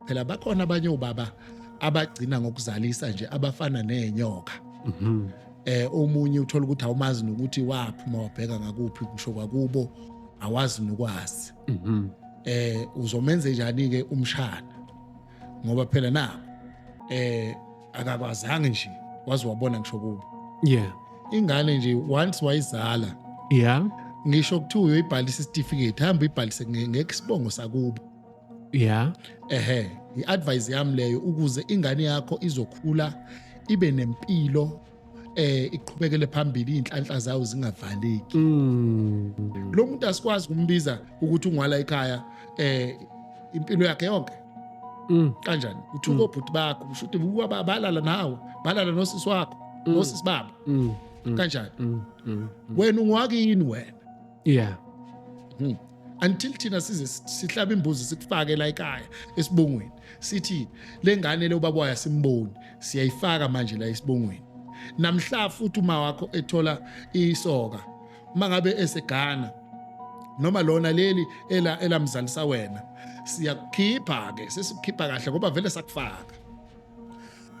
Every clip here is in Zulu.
Phela bakhona abanye obaba abagcina ngokuzalisa nje abafana nezinyoka. Omunye uthola ukuthi awumazi nokuthi waphuma wabheka ngakuphi, kusho kwakubo awazi nokwazi. Uzomenze njani ke umshana, ngoba phela na akakwazanga nje waze wabona ngisho kubo. Ingane nje once wayizala, ngisho kuthiwa uyoyibhalisa isitifiketi, hamba uyibhalise ngekisibongo sakubo. Ehe, i-advice yami leyo, ukuze ingane yakho izokhula ibe nempilo, iqhubekele phambili, inhlanhla zayo zingavaleki. Lo muntu asikwazi ukumbiza ukuthi ungwala ekhaya impilo yakhe yonke. Kanjani uthuka obhuti bakho, kusho ukuthi buka balala nawe, balala nosisi wakho, nosisi babo. Kanjani? Wena ungwakini wena? Until thina size sihlaba imbuzi sikufake la ekhaya esibongweni, sithi lengane le ubaba wayo simboni, siyayifaka manje la esibongweni. Namhla futhi uma wakho ethola isoka, uma ngabe esegana noma lona leli ela elamzalisa wena, siyakukhipha ke, sesikukhipha kahle ngoba vele sakufaka.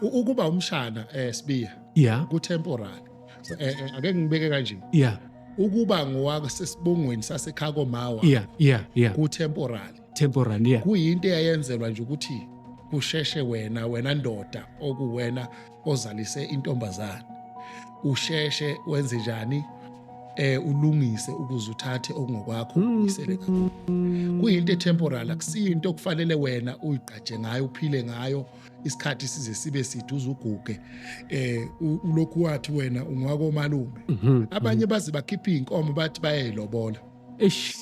Ukuba umshana Sibiya, ku temporary. Ake ngibeke kanje. Ukuba ngowasesibongweni sasekhaya komawa, ku temporary. Temporary, yeah. Kuyinto eyayenzelwa nje ukuthi kusheshe wena ndoda okuwena ozalise intombazane, usheshe wenze njani, ulungise ukuze uthathe okungokwakho ubuyisele ngakho. Kuyinto etemporal, akusinto okufanele wena uyigqaje ngayo, uphile ngayo isikhathi size sibe side uzuguge, ulokhu wathi wena ungwakomalume. Abanye baze bakhipha inkomo bathi bayayilobola. Eish.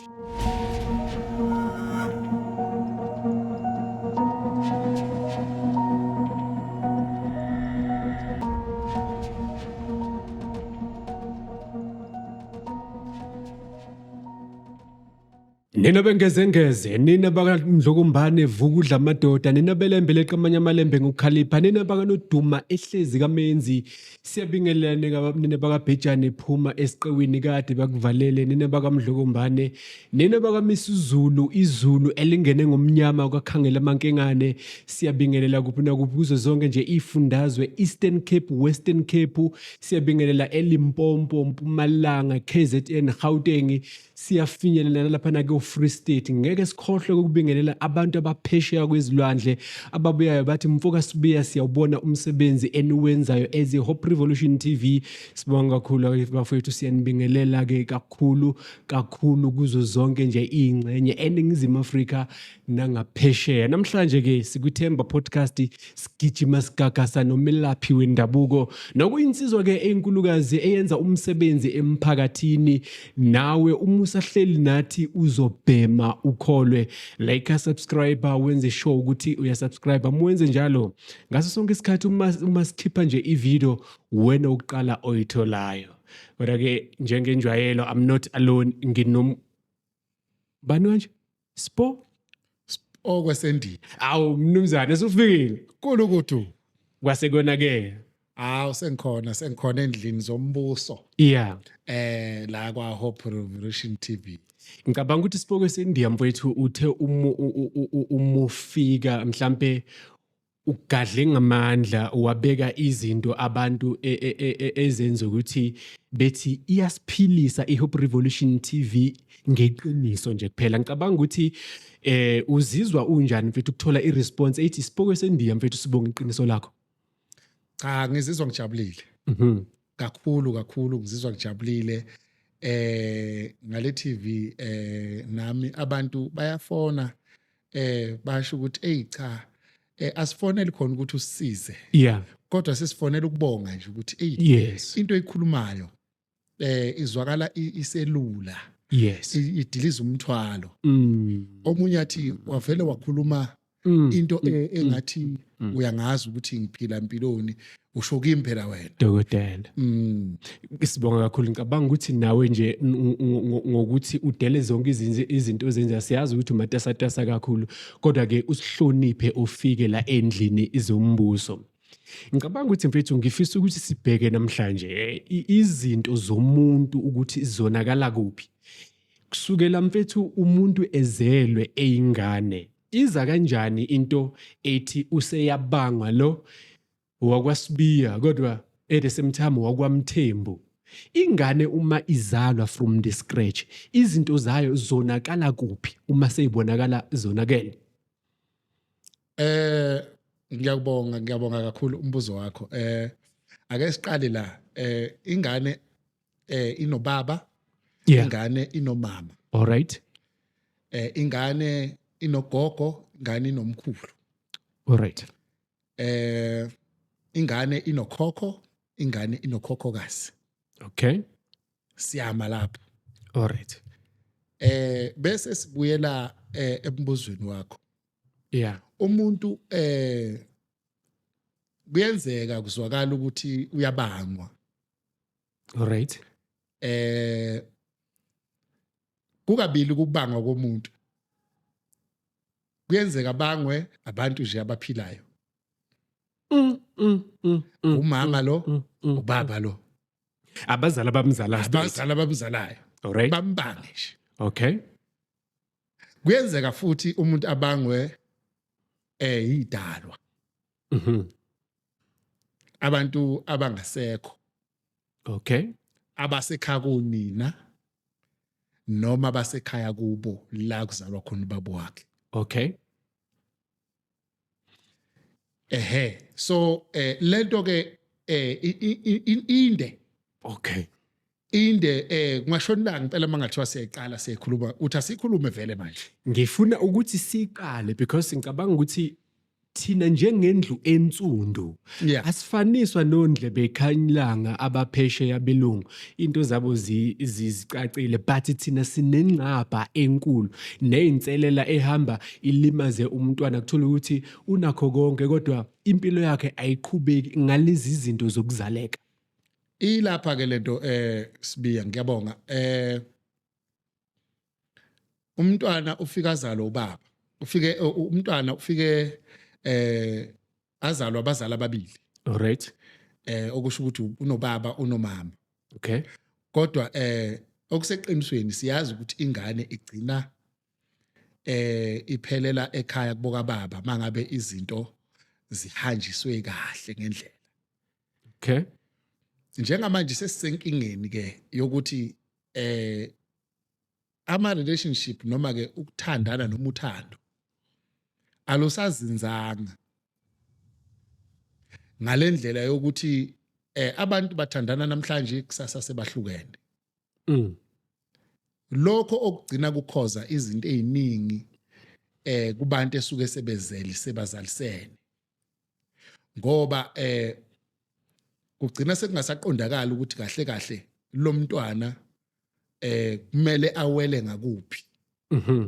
Nina bengezengeze, nina bakaMdlokombane vukudla amadoda, nina belembe leqa amanye amalembe ngokukhalipha, nina bakanoduma ehlezi kamenzi, siyabingelela nina bakaBhejane phuma esiqewini kade bakuvalele, nina bakaMdlokombane, nina bakaMisuzulu, izulu elingene ngomnyama kwakhangela amankengane, siyabingelela kuphi nakuphi kuzo zonke nje ifundazwe, Eastern Cape, Western Cape, siyabingelela eLimpopo, Mpumalanga, KZN, Gauteng, siyafinyelela laphana ku-Free State. Ngeke sikhohlwe ukubingelela abantu abaphesheya kwezilwandle ababuyayo bathi mfoka Sibiya, siyawubona umsebenzi eniwenzayo as i-Hope Revolution TV. Sibonga kakhulu bafowethu, siyanibingelela ke kakhulu kakhulu kuzo zonke nje iy'ngxenye eNingizimu Afrika nangaphesheya. Namhlanje ke sikwiThemba Podcast, sigijima sigagasa nomelaphi wendabuko nokuyinsizwa ke enkulukazi eyenza umsebenzi emphakathini. Nawe uma usahleli nathi uzobhema ukholwe, like, subscribe, wenze sure ukuthi uyasubscribe. Uma wenze njalo ngaso sonke isikhathi uma sikhipha nje ivideo, wena ukuqala oyitholayo. Kodwa ke njengenjwayelo, I'm not alone, nginom bani kanje Spo Okwesendile. Awu mnumzane, usufikile. Kulukudu. Kwase konakele. Awu sengikhona, sengikhona endlini zombuso. La kwa Hope Revolution TV. Ngicabanga ukuthi Sipoko seNdiya mfowethu uthe umufika mhlambe ugadle ngamandla wabeka izinto abantu ezenza ukuthi bethi iyasiphilisa iHope Revolution TV ngeqiniso nje kuphela. Ngicabanga ukuthi uzizwa unjani mfethu ukuthola iresponse ethi Sipoko seNdiya mfethu, sibonga iqiniso lakho? Cha, ngizizwa ngijabulile. Kakhulu kakhulu ngizizwa ngijabulile ngale TV. Nami abantu bayafona, basho ukuthi hey cha, asifoneli khona ukuthi usisize, kodwa sesifonela ukubonga nje ukuthi hey, into oyikhulumayo izwakala iselula, idiliza umthwalo. Omunye athi wavele wakhuluma into engathi uyangazi ukuthi ngiphila impiloni, usho kimi phela wena dokotela. Sibonga kakhulu. Ngicabanga ukuthi nawe nje ngokuthi udele zonke izinto ozenza, siyazi ukuthi umatasatasa kakhulu, kodwa ke usihloniphe ufike la endlini izombuso. Ngicabanga ukuthi mfethu ngifisa ukuthi sibheke namhlanje izinto zomuntu ukuthi zonakala kuphi. Kusukela mfethu umuntu ezelwe eyingane. Iza kanjani into ethi useyabangwa lo wakwaSibiya kodwa at the same time wakwaMthembu? Ingane uma izalwa from the scratch, izinto zayo zonakala kuphi uma seyibonakala zonakele? Ngiyakubonga, ngiyabonga kakhulu umbuzo wakho. Ake siqale la. Ingane inobaba, ingane inomama. All right. Ingane inogogo, ingane inomkhulu. All right. Ingane inokhokho, ingane inokhokhokazi. Okay. Siyama lapho. All right. Bese sibuyela embuzweni wakho. Umuntu kuyenzeka kuzwakala ukuthi uyabangwa. All right. Kukabili ukubangwa komuntu. Kuyenzeka bangwe abantu nje abaphilayo. Umama lo, ubaba lo. Abazali abamzalayo. Abazali abamzalayo. All right. Bambange nje. Okay. Kuyenzeka futhi umuntu abangwe idalwa. Abantu abangasekho. Okay. Abasekhaya kunina noma basekhaya kubo la kuzalwa khona ubaba wakhe. Okay. Ehe, so lento ke inde. Okay. Inde kungashonilanga impela mangathiwa siyayiqala siyayikhuluma, uthi asikhulume vele manje. Ngifuna ukuthi siqale because ngicabanga ukuthi thina njengendlu ensundu asifaniswa nondlebe ekhanyilanga abaphesheya belungu, into zabo zicacile, but thina sinengcaba enkulu neyinselela ehamba ilimaze umntwana, kuthola ukuthi unakho konke kodwa impilo yakhe ayiqhubeki ngalezi zinto zokuzaleka. Ilapha ke lento Sibiya, ngiyabonga. Umntwana ufika azalwe ubaba, ufike umntwana ufike azalwa abazali ababili. All right. Okusho ukuthi unobaba unomama. Okay. Kodwa okuseqinisweni siyazi ukuthi ingane igcina iphelela ekhaya kuboka baba mangabe izinto zihanjiswe kahle ngendlela. Okay. Njengamanje sesisenkingeni ke yokuthi ama relationship noma ke ukuthandana noma uthando alusazinzanga ngalendlela yokuthi abantu bathandana namhlanje kusasa sebahlukene. Lokho okugcina kukhoza izinto eziningi kubantu esuke sebezeli sebazalisene, ngoba kugcina sekungasaqondakala ukuthi kahle kahle lo mntwana kumele awele ngakuphi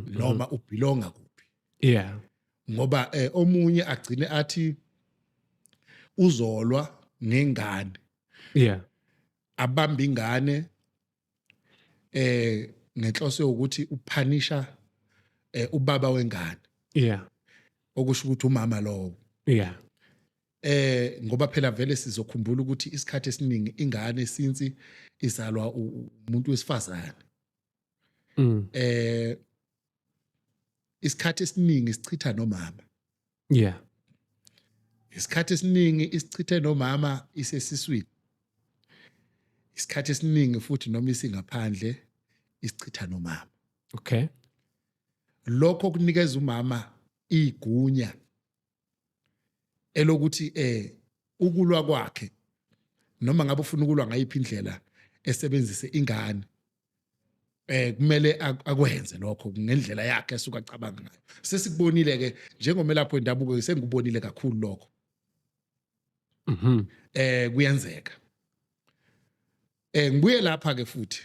noma ubelonga kuphi. Ngoba omunye agcine athi uzolwa ngengane. Abamba ingane ngenhloso yokuthi uphanisha ubaba wengane. Okusho ukuthi umama lowo. Ngoba phela vele sizokhumbula ukuthi isikhathi esiningi ingane since izalwa umuntu wesifazane. Isikhathi esiningi sichitha nomama. Isikhathi esiningi isichithe nomama isesiswini. Isikhathi esiningi futhi noma isingaphandle isichitha nomama. Okay. Lokho kunikeza umama igunya elokuthi ukulwa kwakhe noma ngabe ufuna ukulwa ngayiphi indlela esebenzise ingane kumele akwenze lokho ngendlela yakhe esuka acabanga ngayo. Sesikubonile ke njengomelaphi wendabuko, sengikubonile kakhulu lokho. Kuyenzeka. Ngibuye lapha ke futhi.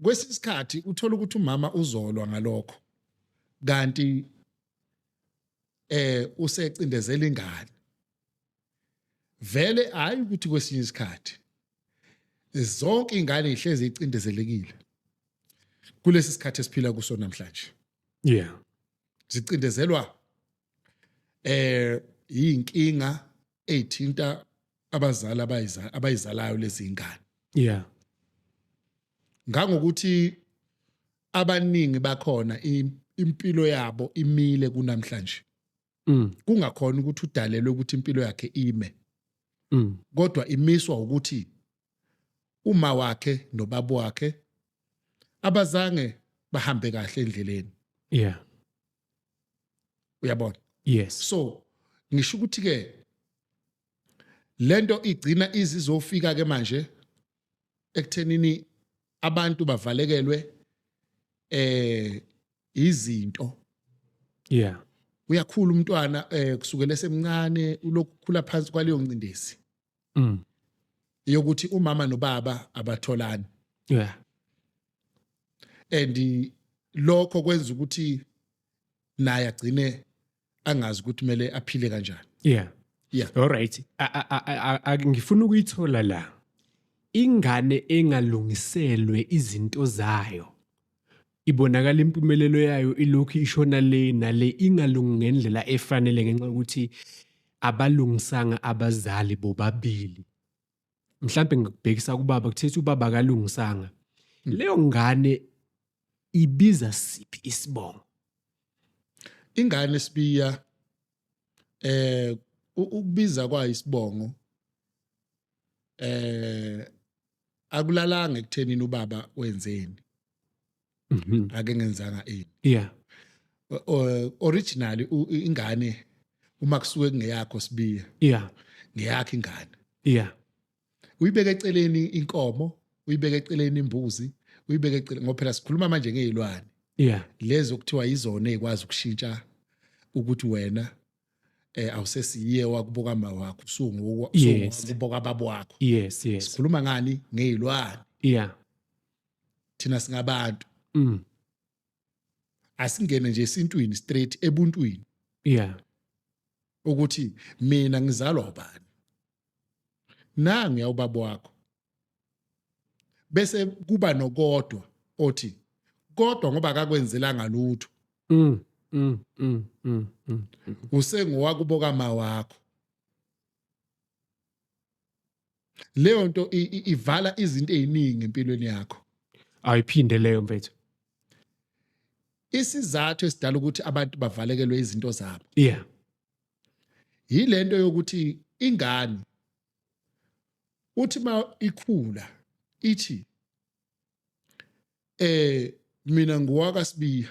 Kwesinye isikhathi uthola ukuthi umama uzolwa ngalokho kanti usecindezela ingane. Vele hayi ukuthi kwesinye isikhathi zonke ingane ihlezi icindezelekile kulesi sikhathi esiphila kuso namhlanje. Zicindezelwa inkinga ezithinta abazali abayizalayo lezi ingane. Ngangokuthi Abaningi bakhona impilo yabo imile kunamhlanje. Kungakhona ukuthi udalelwe ukuthi impilo yakhe ime. Kodwa imiswa ukuthi uma wakhe nobaba wakhe abazange bahambe kahle endleleni. Uyabona? Yes. So ngisho ukuthi ke lento igcina izizofika ke manje ekuthenini abantu bavalekelwe izinto. Uyakhula umntwana kusukela esemncane, ulokukhula phansi kwaleyo ncindezi yokuthi umama nobaba abatholani. And lokho kwenza ukuthi naye agcine angazi ukuthi kumele aphile kanjani. All right. Ngifuna ukuyithola la. Ingane engalungiselwe izinto zayo ibonakala impumelelo yayo ilokhu ishona le nale, ingalungi ngendlela efanele ngenxa yokuthi abalungisanga abazali bobabili. Mhlambe ngikubhekisa kubaba, kuthetha ubaba akalungisanga. Leyo ngane ibiza siphi isibongo? Ingane sibiya ukubiza kwayo isibongo akulalanga ekuthenini ubaba wenzeni. Ake ngenzanga ini. Originally ingane uma kusuke kungeyakho sibiya. Ngeyakho ingane. Uyibeke eceleni inkomo, uyibeke eceleni imbuzi, uyibeke eceleni, ngoba phela sikhuluma manje ngezilwane. Lezo kuthiwa izona ezikwazi ukushintsha ukuthi wena awusesiye wakuboka ma wakho, usungokuboka baba wakho. Yes, yes. Sikhuluma ngani? Ngezilwane. Thina singabantu. Asingene nje esintwini straight ebuntwini. Ukuthi mina ngizalwa ubani? Nangu yawubaba wakho. Bese kuba nokodwa othi kodwa ngoba akakwenzelanga lutho. Usengowakubo kama wakho. Leyo nto ivala izinto eziningi empilweni yakho. Ayiphinde leyo mfethu. Isizathu esidala ukuthi abantu bavalekelwe izinto zabo. Yilento yokuthi ingane uthi ma ikhula ithi mina nguwaka Sibiya,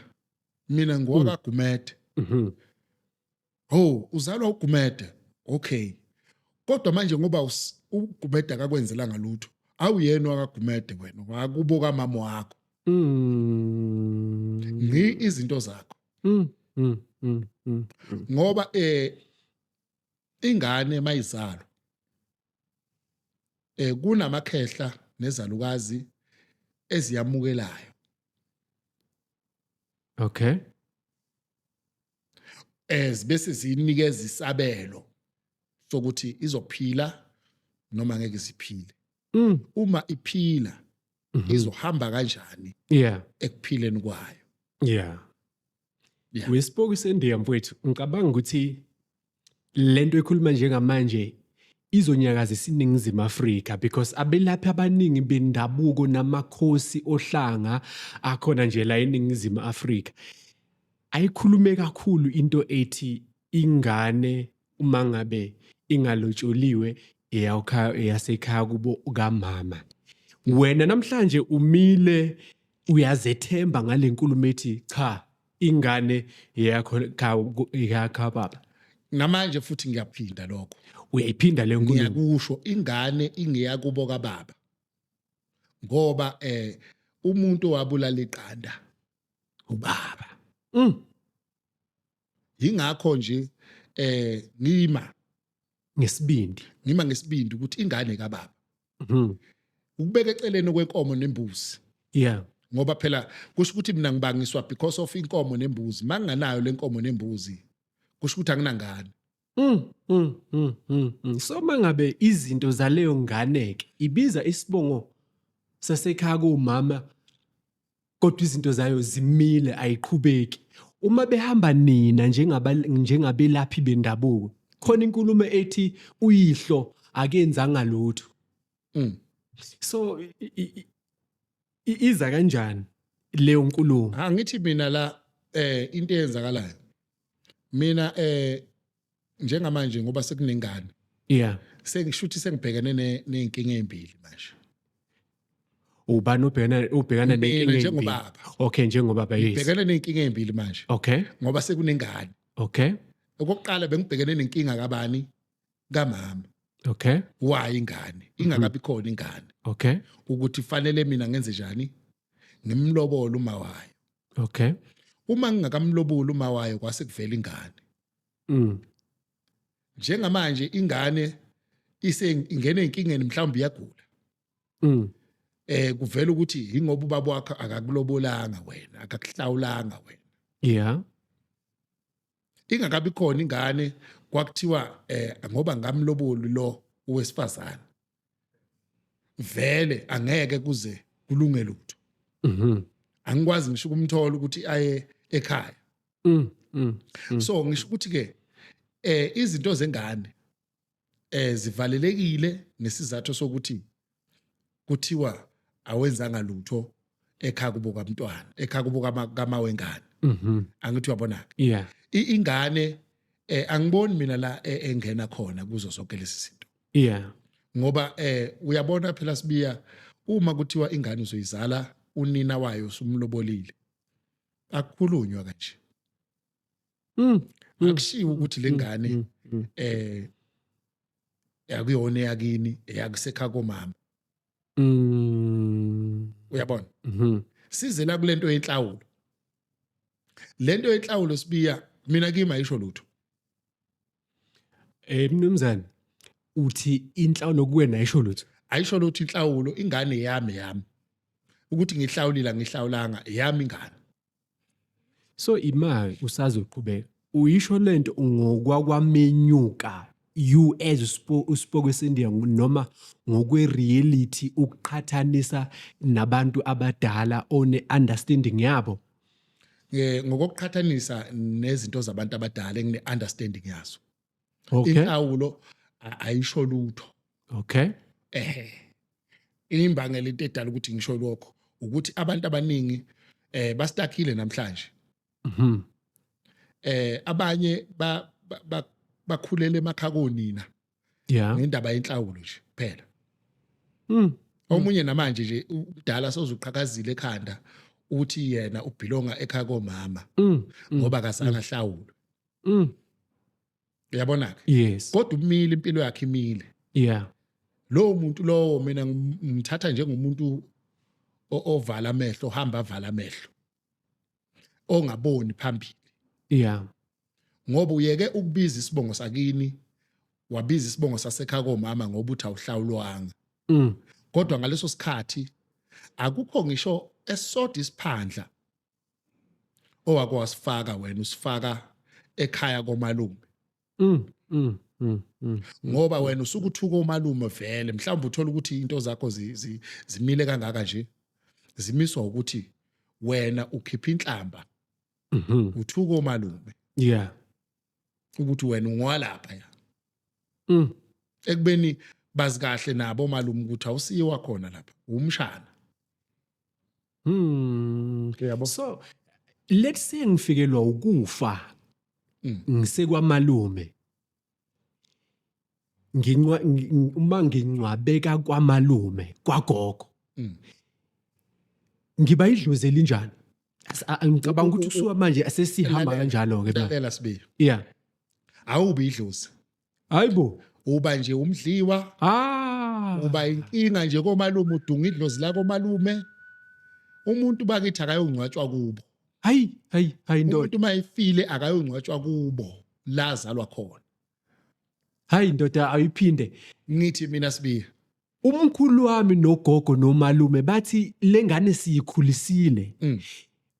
mina nguwaka Gumede. Oh, uzalwa uGumede. Okay. Kodwa manje ngoba uGumede akakwenzelanga lutho, awuyena wakaGumede wena, wakubo kamama wakho. Ngi izinto zakho. Ngoba ingane mayizalwa kunamakhehla nezalukazi eziyamukelayo. Okay. Bese zinikeza isabelo sokuthi izophila noma ngeke siphile. Uma iphila izohamba kanjani ekuphileni kwayo. Wesipoki sendiya mfowethu, ngicabanga ukuthi lento ekhuluma njengamanje izonyakazisa iNingizimu Afrika because abelaphi abaningi bendabuko namakhosi ohlanga akhona nje la eNingizimu Afrika. Ayikhulume kakhulu into ethi ingane uma ngabe ingalotsholiwe eyasekhaya kubo kamama. Wena namhlanje umile uyazethemba ngale nkulumo ethi cha ingane yakho yakha baba. Namanje futhi ngiyaphinda lokho. Uyayiphinda le nkulumo? Ngiyakusho, ingane ingeyakubo kababa. Ngoba umuntu owabulala iqanda ubaba. Yingakho nje ngima ngesibindi. Ngima ngesibindi ukuthi ingane kababa. Ukubeka eceleni kwenkomo nembuzi. Ngoba phela kusho ukuthi mina ngibangiswa because of inkomo nembuzi. Manginganayo lenkomo nembuzi kusho ukuthi anginangane. So mangabe izinto zaleyo ngane ke ibiza isibongo sasekhaya kumama kodwa izinto zayo zimile ayiqhubeki. Uma behamba nina njengabelaphi bendabuko khona inkulumo ethi uyihlo akenzanga lutho. So iza kanjani Leyo nkulumo. Angithi mina la into eyenzakalayo mina njengamanje, ngoba sekunengane, sengishuthi sengibhekene nezinkinga ezimbili manje. Ubani ubhekana Mina nenkinga ezimbili? Njengobaba. Okay, njengobaba, yes. Ngibhekene nezinkinga ezimbili manje ngoba sekunengane. Okokuqala, bengibhekene nenkinga kabani? Kamama. Wayo ingane, ingakabi khona ingane, ukuthi fanele mina ngenze njani, ngimlobole uma wayo. Uma ngingakamloboli uma wayo, kwase kuvela ingane. Njengamanje ingane ise ingene enkingeni, mhlawumbe iyagula. Kuvela ukuthi ingoba ubaba wakho akakulobolanga wena, akakuhlawulanga wena. Ingakabi khona ingane, kwakuthiwa ngoba ngamloboli lo owesifazane, vele angeke kuze kulunge lutho. Angikwazi ngisho ukumthola ukuthi aye ekhaya. So ngisho ukuthi ke izinto zengane zivalelekile nesizathu sokuthi kuthiwa awenzanga lutho ekhaya kubo kamntwana, ekhaya kubo kama wengane. Angithi uyabona ke? Yeah. Ingane angiboni mina la engena khona kuzo zonke lezi zinto. Ngoba uyabona phela sibiya, uma kuthiwa ingane uzoyizala unina wayo usumlobolile, akukhulunywa kanje. Akushiwo ukuthi lengane akuyona eyakini, eyakusekha komama. Uyabona? Mhm. Size la kulento yenhlawulo. Lento yenhlawulo, sibiya, mina kimi ayisho lutho. Mnumzane, uthi inhlawulo kuwena ayisho lutho? Ayisho lutho inhlawulo. Ingane yami yami, ukuthi ngihlawulile, ngihlawulanga, yami ingane. So imali usazoqhubeka uyisho lento ngokwakwamenyuka, you as uSpoko wesindiya, noma ngokwe-reality, ukuqhathanisa nabantu abadala one understanding yabo? Ngokuqhathanisa nezinto zabantu abadala engine understanding yazo, inhlawulo ayisho lutho. Imbangela, into edala ukuthi ngisho lokho, ukuthi abantu abaningi bastakile namhlanje. Abanye bakhulele emakhaya konina ngendaba yenhlawulo nje kuphela. Omunye namanje nje umdala sozuqhakazile ekhanda, uthi yena ubelonga ekhaya komama ngoba akazange ahlawulwe. Uyabona ke? Yes. Kodwa umile, impilo yakhe imile. Lowo muntu lowo mina ngimthatha njengomuntu ovala amehlo, ohamba avala amehlo, ongaboni phambili. Ngoba uyeke ukubiza isibongo sakini, wabiza isibongo sasekhaya komama ngoba uthi awuhlawulwanga. Kodwa ngaleso sikhathi akukho ngisho esodwa isiphandla owake wasifaka wena, usifaka ekhaya komalume. Ngoba wena usuke uthuka omalume vele, mhlawumbe uthola ukuthi into zakho zimile kangaka nje, zimiswa ukuthi wena ukhipha inhlamba, uthuka omalume, ukuthi wena ungowalapha ya, ekubeni bazi kahle nabo omalume ukuthi awusiwa khona lapha, umshana. Uyabo? So let's say ngifikelwa ukufa ngisekwamalume, ngincwa uma ngincwabeka kwamalume, kwagogo, ngiba idlozi elinjani? Ngicabanga ukuthi kusuka manje asesihamba kanjalo ke ba. Lalela, Sibiya. Awubi idlozi. Hayibo. Uba nje umdliwa. Uba inkinga nje komalume, udunga idlozi la komalume. Umuntu bakithi akayongcwatshwa kubo. Hayi, hayi, hayi ndoda. Umuntu uma efile akayongcwatshwa kubo la azalwa khona. Hayi ndoda, ayiphinde. Ngithi mina, Sibiya, Umkhulu wami nogogo nomalume bathi lengane siyikhulisile.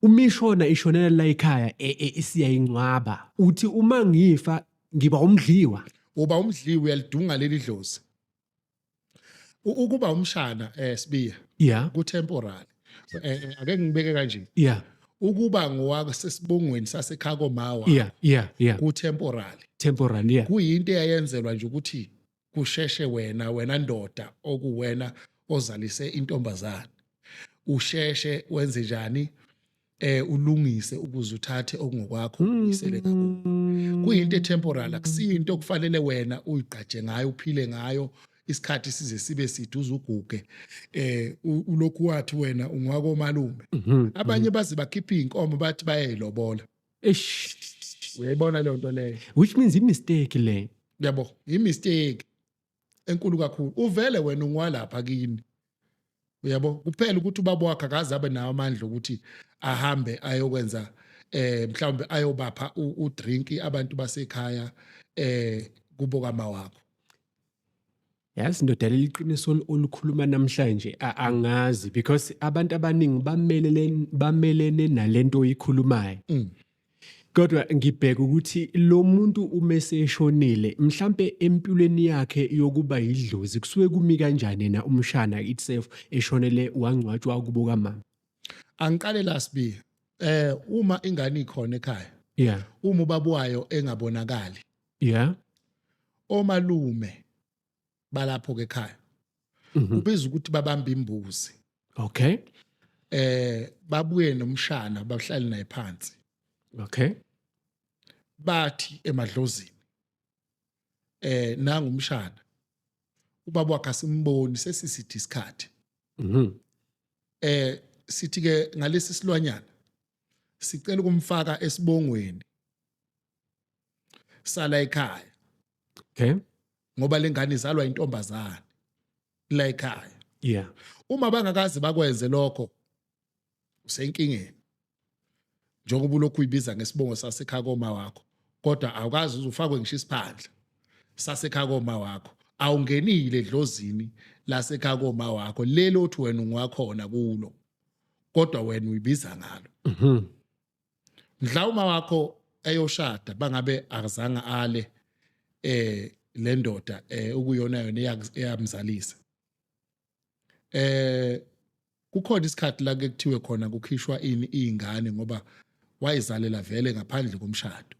Umishona ishonela la ekhaya, siyayingcwaba. Uthi uma ngifa ngiba umdliwa? Uba umdliwa, uyalidunga leli dlozi. Ukuba umshana, Sibiya, ku temporary. Ake ngibeke kanje. Ukuba ngowasesibongweni sasekhaya komawa ku temporary. Temporary, yeah. Kuyinto eyayenzelwa nje ukuthi kusheshe wena ndoda okuwena ozalise intombazane, usheshe wenze njani. Ulungise ukuze uthathe okungokwakho ubuyisele ngakubo. Kuyinto etemporal, akusinto okufanele wena uyigqaje ngayo, uphile ngayo isikhathi size sibe side uzuguge, ulokhu wathi wena ungwakomalume. Abanye baze bakhipha iy'nkomo bathi bayayilobola. Eish. Uyayibona leyo nto leyo? Which means i-mistake le. Yabo, i-mistake enkulu kakhulu. Uvele wena ungwalapha kini, uyabo, kuphela ukuthi ubaba wakhe akaze abe nawo amandla ukuthi ahambe ayokwenza, mhlawumbe ayobapha udrink abantu basekhaya kubo kama wakho. Yazi ndoda, leli qiniso olukhuluma namhlanje angazi because abantu abaningi bamelene nalento oyikhulumayo. Kodwa ngibheka ukuthi lo muntu uma eseshonile, mhlambe empilweni yakhe yokuba yidlozi kusuke kumi kanjani na umshana itself eshonele wangcwatshwa kubo kamama? Angiqale la, Sibiya. Uma ingane ikhona ekhaya, uma ubaba wayo engabonakali, omalume balapho ke ekhaya kubiza ukuthi babambe imbuzi. Babuye nomshana, bahlale naye phansi. Bathi emadlozini, nanga umshana, ubaba wakhe asimboni sesisithi isikhathi. Sithi ke ngalesi silwanyana sicela ukumfaka esibongweni sala ekhaya. Ngoba lengane izalwa intombazane la ekhaya. Uma bangakaze bakwenze lokho, usenkingeni njengoba ulokhu uyibiza ngesibongo sasekhaya koma wakho, kodwa awukazi uze ufakwe ngisho isiphandla sasekhaya koma wakho, awungenile edlozini lasekhaya koma wakho lelo othi wena ungwakhona kulo, kodwa wena uyibiza ngalo. Mhla uma wakho eyoshada, bangabe akazange ale le ndoda ukuyona yona eyamzalisa, kukhona isikhathi la ke kuthiwe khona kukhishwa ini izingane ngoba wayizalela vele ngaphandle komshado.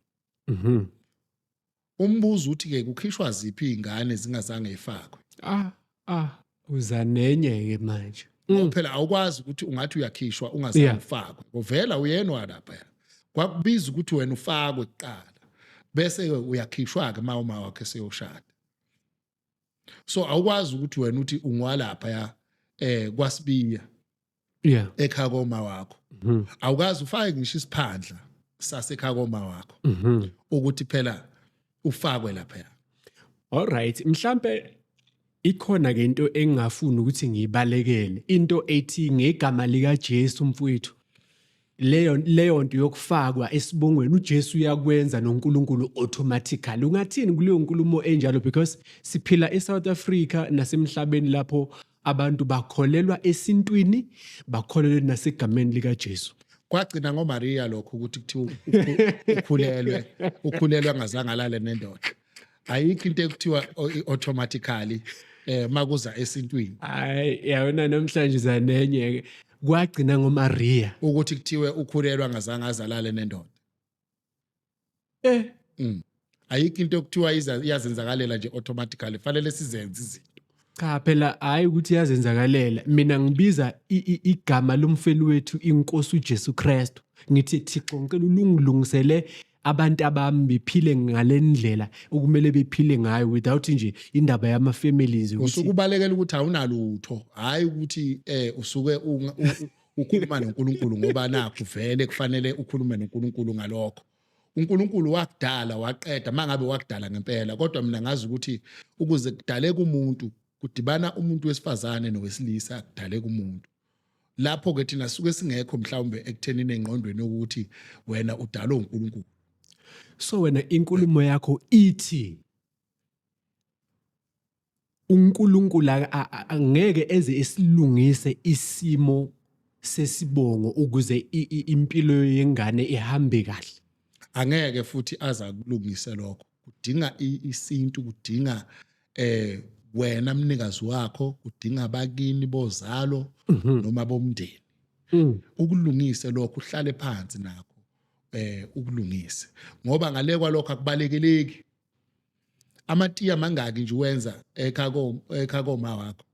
Umbuzo uthi ke kukhishwa ziphi izingane zingazange ifakwe? Ah ah, uzanenye ke manje. Ngoba phela awukwazi ukuthi ungathi uyakhishwa ungazange ufakwe, uvela uyenwa lapha. Kwakubiza ukuthi wena ufakwe kuqala, bese ke uyakhishwa ke uma wakhe seyoshada. So awukwazi ukuthi wena uthi ungwalapha ya kwaSibiya ekhaya koma wakho, awukazi ufake ngisho isiphandla sasekhaya koma wakho ukuthi phela ufakwe lapha. All right, mhlambe ikhona ke into engingafuni ukuthi ngiyibalekele, into ethi ngegama lika Jesu mfowethu, leyo nto yokufakwa esibongweni uJesu uyakwenza noNkulunkulu automatically. Ungathini kuleyo nkulumo enjalo? Because siphila eSouth Africa nasemhlabeni lapho abantu bakholelwa esintwini, bakholelwe nasegameni lika Jesu. Kwagcina ngoMaria lokho ukuthi kuthiwa ukhulelwe angazange alale nendoda. Ayikho into ekuthiwa automatically makuza esintwini. Hayi yabona, namhlanje zanenye ke, kwagcina ngoMaria ukuthi kuthiwe ukhulelwe angazange azalale nendoda. Ayikho into ekuthiwa iyazenzakalela nje automatically, fanele sizenze izinto. Cha phela, hayi ukuthi iyazenzakalela. Mina ngibiza igama lomfeli wethu, inkosi uJesu Kristu, ngithi, "Thixo, ngicela ulungilungisele abantu abami bephile ngalendlela okumele bephile ngayo," without nje indaba yama families ukuthi usuke ubalekela ukuthi awunalutho, hayi ukuthi usuke ukhuluma noNkulunkulu, ngoba nakho vele kufanele ukhulume noNkulunkulu ngalokho. uNkulunkulu wakudala waqeda, mangabe wakudala ngempela, kodwa mina ngazi ukuthi ukuze kudaleke umuntu kudibana umuntu wesifazane nowesilisa, kudaleka umuntu. Lapho ke thina suke singekho mhlawumbe ekuthenini engqondweni ukuthi wena udalwe uNkulunkulu. So wena inkulumo yakho ithi uNkulunkulu angeke eze esilungise isimo sesibongo ukuze impilo yengane ihambe kahle? Angeke futhi aza kulungise lokho. Kudinga isintu, kudinga wena mnikazi wakho, kudinga abakini bozalo noma bomndeni ukulungise lokho, uhlale phansi nakho ukulungise, ngoba ngale kwalokho akubalekeleki. Amatiya mangaki nje uwenza ekhaya koma wakho?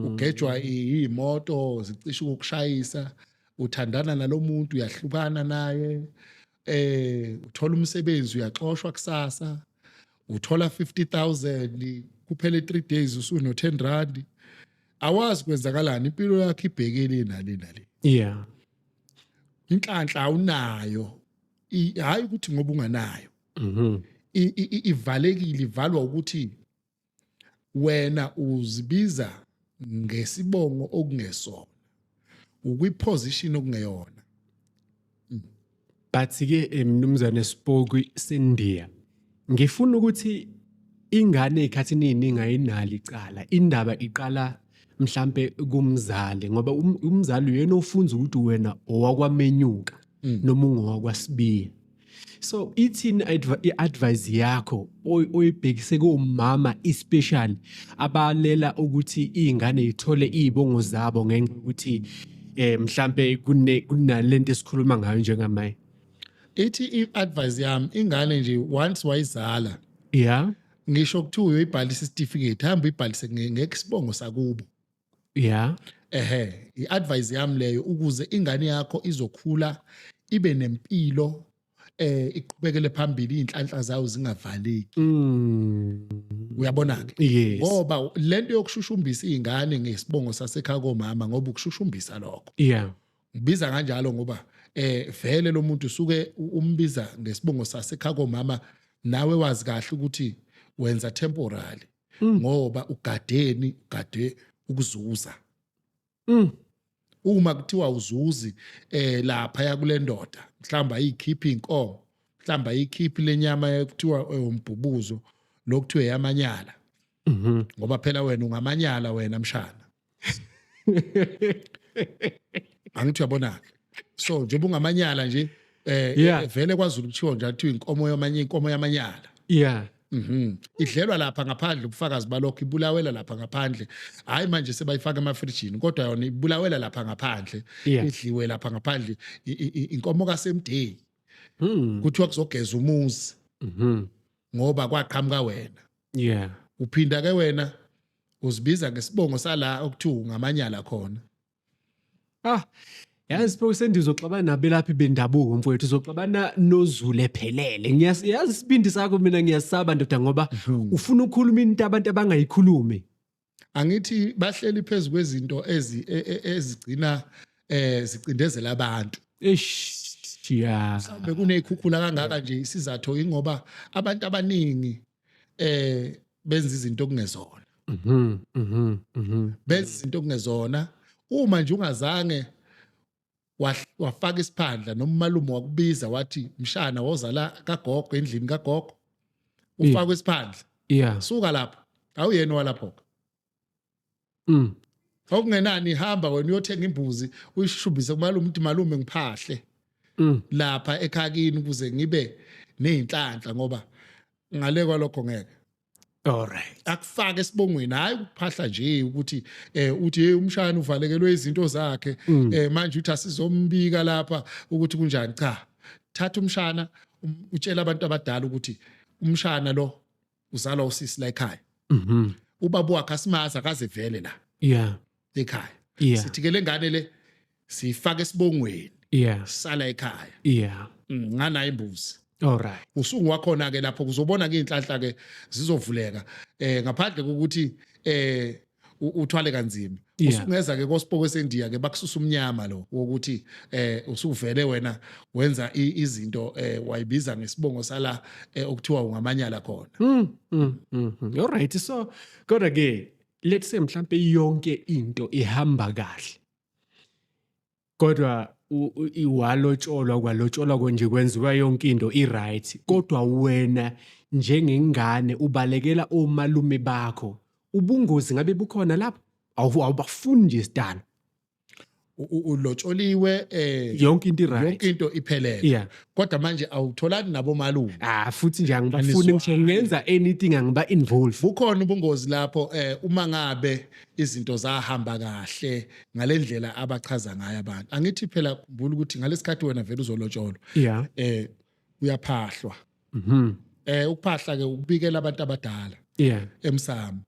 Ugejwa iy'moto zicishe ukukushayisa. Uthandana nalomuntu, uyahlukana naye, uthola umsebenzi, uyaxoshwa kusasa, uthola 50,000, kuphele 3 days usuno 10 rand. Awazi kwenzakalani, impilo yakho ibhekele nale nale. Inhlanhla awunayo, hayi ukuthi ngoba unganayo. Ivalekile, ivalwa ukuthi wena uzibiza ngesibongo okungesona, ukwiposition okungeyona. But ke, mnumzane Spoki Sendiya, ngifuna ukuthi ingane ekhathini eziningi ayinalo icala. Indaba iqala mhlambe kumzali, ngoba umzali uyena ofunza ukuthi wena owakwamenyuka noma ungowakwasibiya. So ithini i-advice yakho oyibhekise komama, especially abalela ukuthi izingane zithole izibongo zabo ngenxa yokuthi mhlambe kunalento esikhuluma ngayo njengamanje? Ithi i-advice yami, ingane nje once wayizala, ngisho kuthiwa uyoyibhalisa isitifiketi, hamba uyibhalise ngesibongo sakubo. Ehe, i-advice yami leyo, ukuze ingane yakho izokhula ibe nempilo, iqhubekele phambili, inhlanhla zayo zingavaleki. Uyabona ke? Yes. Ngoba lento yokushushumbisa izingane ngesibongo sasekhaya komama, ngoba ukushushumbisa lokho. Ngibiza kanjalo ngoba vele lo muntu usuke umbiza ngesibongo sasekhaya komama, nawe wazi kahle ukuthi wenza temporary. Ngoba ugadeni, ugade ukuzuza. Uma kuthiwa uzuzi lapha ya kule ndoda, mhlawumbe ayikhiphi inkomo, mhlawumbe ayikhiphi lenyama ekuthiwa umbhubuzo lokuthiwa eyamanyala. Ngoba phela wena ungamanyala wena mshana. Angithi uyabona ke. So njengoba ungamanyala nje, vele kwaZulu kuthiwa nje kuthiwa inkomo yamanye, inkomo yamanyala. Idlelwa lapha ngaphandle, ubufakazi balokho, ibulawela lapha ngaphandle. Hayi manje sebayifaka emafrijini, kodwa yona ibulawela lapha ngaphandle. Idliwe lapha ngaphandle, inkomo kasemdeni. Kuthiwa kuzogeza umuzi. Ngoba kwaqhamuka wena. Uphinda ke wena uzibiza ngesibongo sala okuthiwa ngamanyala khona. Yazi Sipho, sendizoxabana nabelaphi bendabuko mfowethu, uzoxabana noZulu ephelele. Ngiyazi isibindi sakho, mina ngiyasaba ndoda, ngoba ufuna ukukhuluma into abantu abangayikhulumi. Angithi bahleli phezulu kwezinto ezigcina zicindezela abantu. Eish, yeah. Mhlawumbe kunezikhukhula kangaka nje, isizathu ingoba abantu abaningi benza izinto okungezona. Benza izinto okungezona. Uma nje ungazange wafaka isiphandla, noma umalume wakubiza wathi mshana woza la kagogo, endlini kagogo, ufakwe isiphandla. Suka lapho, awuyena walapho. Okungenani ihamba wena uyothenga imbuzi uyishushubise kumalume, uthi malume ngiphahle lapha ekhakini ukuze ngibe nezinhlanhla, ngoba ngale kwalokho ngeke. All right. Akufake esibongweni, hayi ukuphahla nje ukuthi uthi hey umshana uvalekelwe izinto zakhe, manje uthi asizombika lapha ukuthi kunjani. Cha, thatha umshana, utshela abantu abadala ukuthi umshana lo uzalwa usisi la ekhaya. Ubaba wakhe asimazi, akaze vele la. Ekhaya. Sithi ke lengane le sifake esibongweni. Sala ekhaya. Ngana imbuzi. All right. Usungu wakhona ke lapho kuzobona ke inhlanhla ke zizovuleka. Ngaphandle kokuthi uthwale kanzima. Usungeza ke kosipoko esendiya ke bakususa umnyama lo wokuthi usuvele wena wenza izinto wayibiza ngesibongo sala okuthiwa ungamanyala khona. All right. So kodwa ke let's say mhlambe yonke into ihamba kahle. Kodwa iwalotsholwa kwalotsholwa konje kwenziwa yonke into i-right, kodwa wena njengengane ubalekela omalume bakho, ubungozi ngabe bukhona lapho? Awubafuni nje sidalo. Ulotsholiwe yonke into i-right, yonke into iphelele. Kodwa manje awutholani nabo malume. Futhi nje angibafuni ngisho ngenza anything, angiba involve. Bukhona ubungozi lapho uma ngabe izinto zahamba kahle ngalendlela abachaza ngayo abantu. Angithi phela khumbula ukuthi ngalesikhathi wena vele uzolotsholwa. Uyaphahlwa. Ukuphahla ke ukubikela abantu abadala. Emsamo.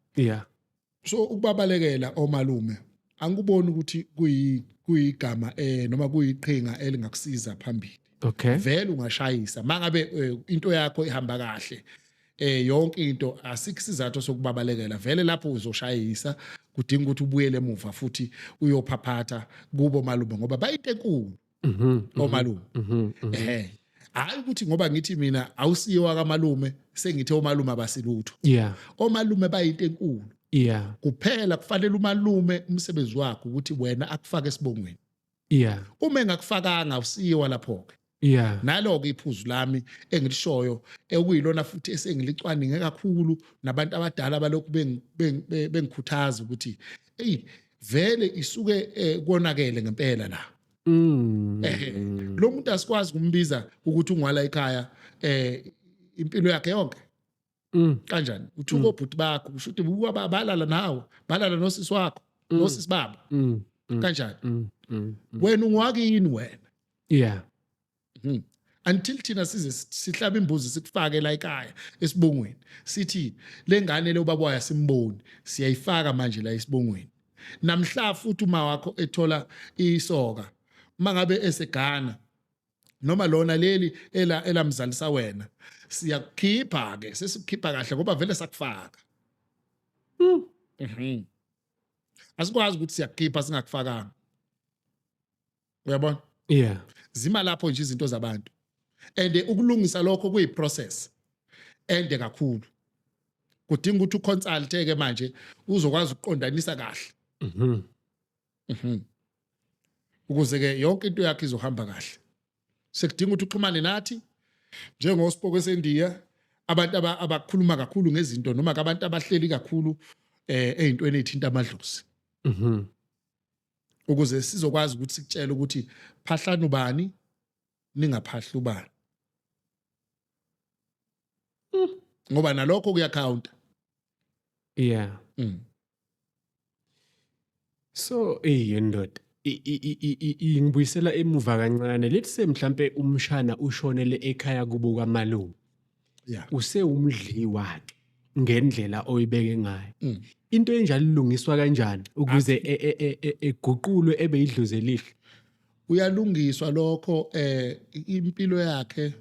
So ukubabalekela omalume angikuboni ukuthi Kuyigama noma kuyiqhinga elingakusiza phambili. Vele ungashayisa mangabe into yakho ihamba kahle, yonke into, asikho isizathu sokubabalekela. Vele lapho uzoshayisa, kudinga ukuthi ubuyele emuva futhi uyophaphatha kubo malume, ngoba bayinto enkulu omalume. Hayi ukuthi ngoba ngithi mina awusiyo kamalume, sengithe omalume abasilutho. Omalume bayinto enkulu. Kuphela kufanele umalume umsebenzi wakhe ukuthi wena akufake esibongweni. Uma engakufakanga, awusiwa lapho ke. Nalo-ke iphuzu lami engilishoyo, ekuyilona futhi esengilicwaninge kakhulu, nabantu abadala balokhu bengikhuthaza ukuthi eyi, vele isuke konakele ngempela la. Lo muntu asikwazi ukumbiza ukuthi ungwala ekhaya impilo yakhe yonke. Kanjani uthuka obhuti bakho? Kusho ukuthi buka balala nawe, balala nosisi wakho, nosisi babo. Kanjani? Wena ungwakini wena? Until thina size sihlaba imbuzi, sikufake la ekhaya esibongweni, sithi lengane le ubaba wayo simboni, siyayifaka manje la esibongweni. Namhla futhi uma wakho ethola isoka, mangabe esegana noma lona leli ela elamzalisa wena, siyakukhipha ke, sesikukhipha kahle ngoba vele sakufaka. Asikwazi ukuthi siyakukhipha singakufakanga, uyabona? Yeah. Zima lapho nje izinto zabantu, and ukulungisa lokho kuyi process ende kakhulu, kudinga ukuthi uconsult ke manje uzokwazi ukuqondanisa kahle. Ukuze ke yonke into yakhe izohamba kahle, sekudinga ukuthi uxhumane nathi njengosipoko esendiya, abantu abakhuluma kakhulu ngezinto noma abantu abahleli kakhulu ezintweni ezithinta amadlozi, ukuze sizokwazi ukuthi sikutshele ukuthi phahlani ubani, ningaphahli ubani, ngoba nalokho kuyacounta. So ndoda, ingibuyisela emuva kancane. Let's say mhlambe umshana ushonele ekhaya kubo kamalume. Usewumdliwa ke ngendlela oyibeke ngayo. Into enjalo ilungiswa kanjani ukuze eguqulwe ebe idlozi elihle? Uyalungiswa lokho, impilo yakhe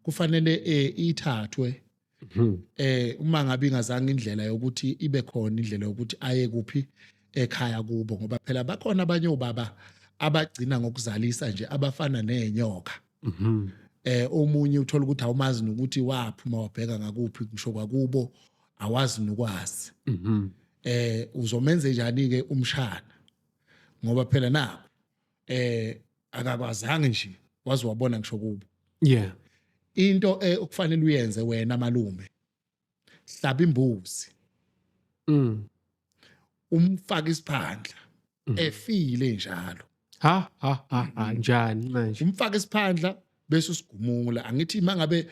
kufanele ithathwe. Uma ngabe ingazange indlela yokuthi ibe khona indlela yokuthi aye kuphi ekhaya kubo, ngoba phela bakhona abanye obaba abagcina ngokuzalisa nje abafana nenyoka. Omunye uthola ukuthi awumazi nokuthi waphuma wabheka ngakuphi, ngisho kwakubo awazi nokwazi. Uzomenze njani ke umshana, ngoba phela nakho akakwazanga nje waze wabona ngisho kubo. Into okufanele uyenze wena malume, hlaba imbuzi, umfaka isiphandla efile njalo. Ha ha ha ha, njani manje? Umfaka isiphandla bese usigumula. Angithi mangabe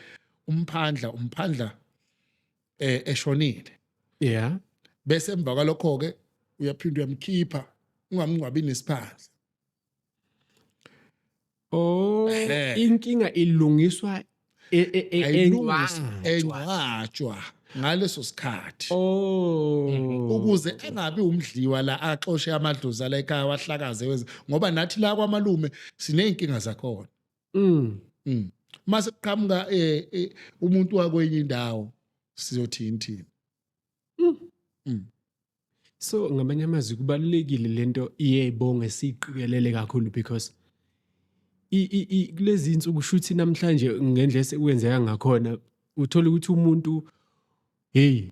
umphandla eshonile, bese emva kwalokho ke uyaphinda uyamkhipha, ungamngcwabi nesiphandla. Oh, inkinga ilungiswa Ayilungiswa, engcwatshwa ngaleso sikhathi. Ukuze engabi umdliwa la, axoshe amadlozi ala ekhaya, wahlakaze wenze, ngoba nathi la kwamalume sineyinkinga zakhona. Mase kuqhamuka umuntu wakwenye indawo, sizothini thina? So ngamanye amazwi kubalulekile lento iyebonge siyiqikelele kakhulu, because kulezi insuku, shuthi namhlanje ngendlela esekwenzeka ngakhona, uthola ukuthi umuntu, hey,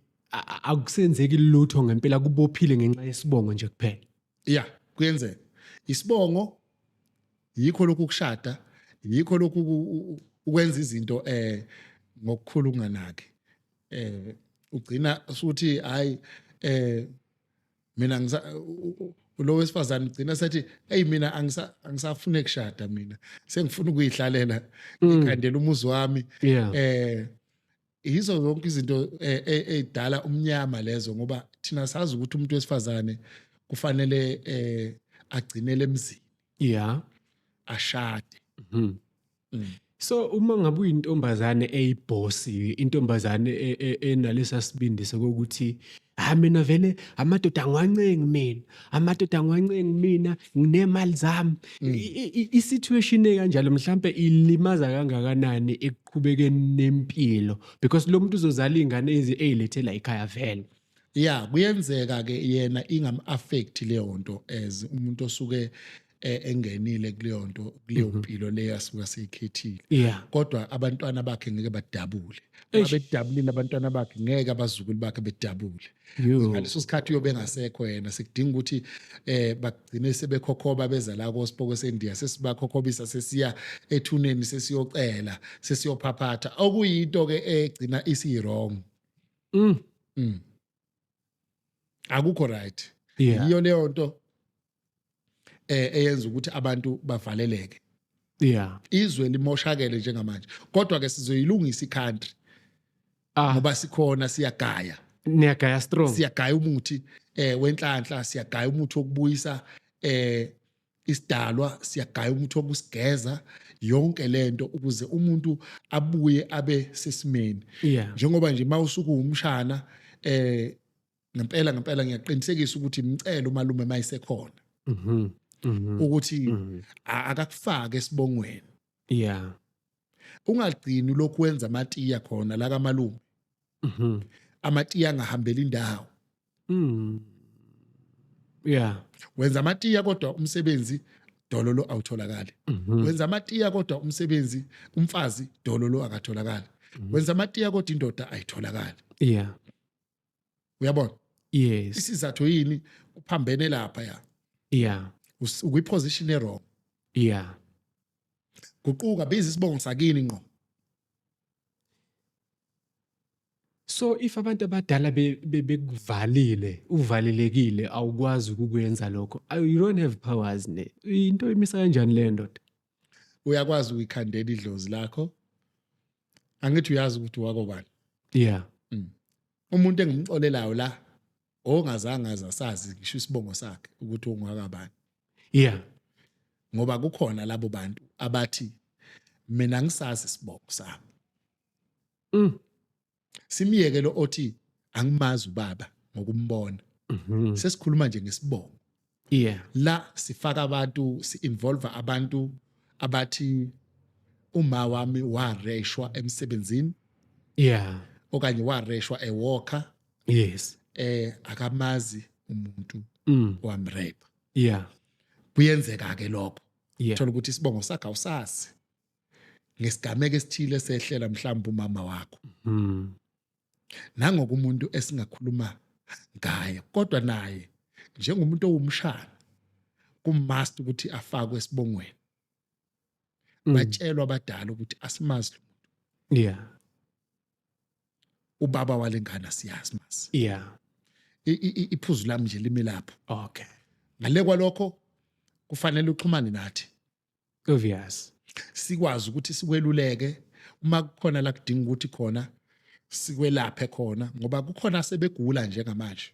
akusenzeki lutho ngempela, kubophile ngenxa yesibongo nje kuphela. Yeah, kuyenzeka. Isibongo yikho lokhu kushada, yikho lokhu ukwenza izinto ngokukhulu ukunganaki. Ugcina usuthi hayi, mina ngisa lo wesifazane ugcina sethi, hey, mina angisafuni ukushada, mina sengifuna ukuyihlalela, ngikhandela umuzi wami. Yizo zonke izinto ezidala umnyama lezo, ngoba thina sazi ukuthi umuntu wesifazane kufanele agcinele emzini, ashade. So uma ngabe uyintombazane eyibhosi, intombazane enalesa sibindi sokuthi ha mina vele amadoda angiwancengi mina, amadoda angiwancengi mina, nginemali zami. I-situation ekanjalo mhlambe ilimaza kangakanani ekuqhubekeni nempilo, because lo muntu uzozala iy'ngane ey'lethela ekhaya vele. Yeah, kuyenzeka ke yena ingam-affect leyo nto as umuntu osuke engenile kuleyo nto, kuleyo mpilo leyo asuke aseyikhethile. Kodwa abantwana bakhe ngeke badabule. Uma bedabulile abantwana bakhe, ngeke abazukulu bakhe bedabule. Ngaleso sikhathi uyobe engasekho yena, sekudinga ukuthi bagcine sebekhokhoba beza la koSipoko seNdiya, sesibakhokhobisa, sesiya ethuneni, sesiyocela, sesiyophaphatha, okuyinto ke egcina isiyi-wrong. Akukho right. Yiyo leyo nto eyenza ukuthi abantu bavaleleke. Izwe limoshakele njengamanje, kodwa ke sizoyilungisa i-country. Ngoba sikhona, siyagaya. Niyagaya strong. Siyagaya umuthi wenhlanhla, siyagaya umuthi wokubuyisa isidalwa, siyagaya umuthi wokusigeza, yonke lento ukuze umuntu abuye abe sesimeni. Njengoba nje mawusuku umshana ngempela ngempela ngiyaqinisekisa ukuthi imcelo umalume mayisekhona. Ukuthi akakufake esibongweni. Ungagcini lokhu wenza amatiya khona la kamalume. Amatiya angahambeli indawo. Wenza amatiya kodwa umsebenzi dololo awutholakali. Wenza amatiya kodwa umsebenzi umfazi dololo akatholakali. Wenza amatiya kodwa indoda ayitholakali. Uyabona? Yes. Isizathu yini kuphambene lapha ya? Ukwi position e wrong. Guquka, biza isibongo sakini ngqo. So if abantu abadala bekuvalile, uvalelekile, awukwazi ukukwenza lokho. You don't have powers ne. Into imisa kanjani le ndoda? Uyakwazi ukuyikhandela idlozi lakho. Angithi uyazi ukuthi wakobani. Umuntu engimxolelayo la ongazange azasazi ngisho isibongo sakhe ukuthi ungakabani. Ngoba kukhona labo bantu abathi mina ngisazi isibongo sami. Simiyeke lo othi angimazi ubaba ngokumbona. Sesikhuluma nje ngesibongo. La sifaka abantu, si-involve abantu abathi uma wami wareshwa emsebenzini. Okanye wareshwa ewalker. Akamazi umuntu wamrape. Kuyenzeka ke lokho. Thola ukuthi isibongo sakhe awusazi. Ngesigameko esithile sehlela mhlawumbe umama wakho. Nangoku umuntu esingakhuluma ngaye, kodwa naye njengomuntu owumshana kumust ukuthi afakwe esibongweni. Batshelwa abadala ukuthi asimazi lo muntu. Ubaba walengane siyazi masi. Iphuzu lami nje limi lapho. Ngale kwalokho kufanele uxhumane nathi. Obvious. Sikwazi ukuthi sikweluleke uma kukhona la kudinga ukuthi khona sikwelaphe khona, ngoba kukhona sebegula njengamanje.